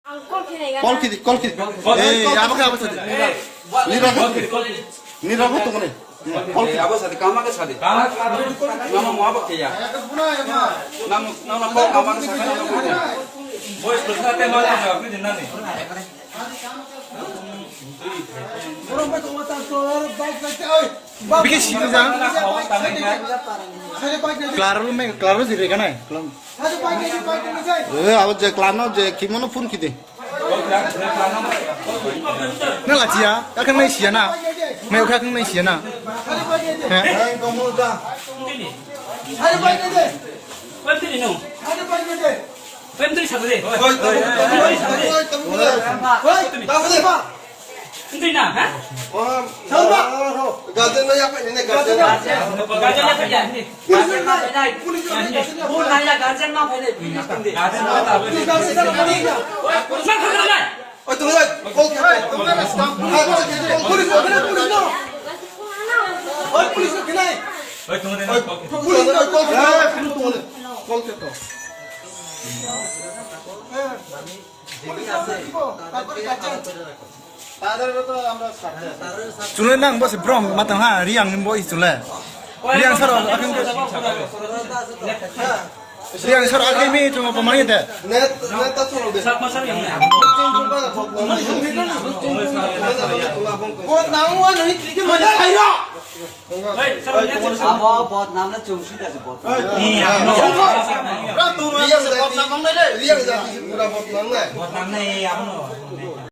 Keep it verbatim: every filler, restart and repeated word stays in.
Call khidi, call khidi. Ei, abo khe, abo sadi. Nira khe. Nira khe tongni. Call khidi. Abo sadi, kama khe sadi. Mama mo abo khe ya. Nam, nam, nam, call kama khe sadi. Boys, boys, na te ma na ni nani. Bigi sini jang. Klaro me, klaro jire kanai. Eh, abo je klano je kimono phone khidi. Na lachia, kakang nai sia na. Me kakang nai sia na. He? Pemtiri no. Pemtiri sabu de. Pemtiri sabu de. Pemtiri na, ha? Gajen na ya pa ni ne gajen. Gajen ya pa ya. Police na ya. Police na ya. Police na ya. Gajen ma pa ni. Police na ya. Oi, tunggu deh. Call ke. Police na, police na. Oi, police na, kenai. Oi, tunggu deh. Police na, call ke. Call ke to. Chule nang bo se brom matang ha, Riang ni bo i chule. Riang sar akeng. Riang sar akeng mi chungo pamani de. Net, net ta cholo de. Bot nang wa nani kike mani khairo. Abo bot nang na chungsi da bot. Riang jati, Riang jati pura bot nang na.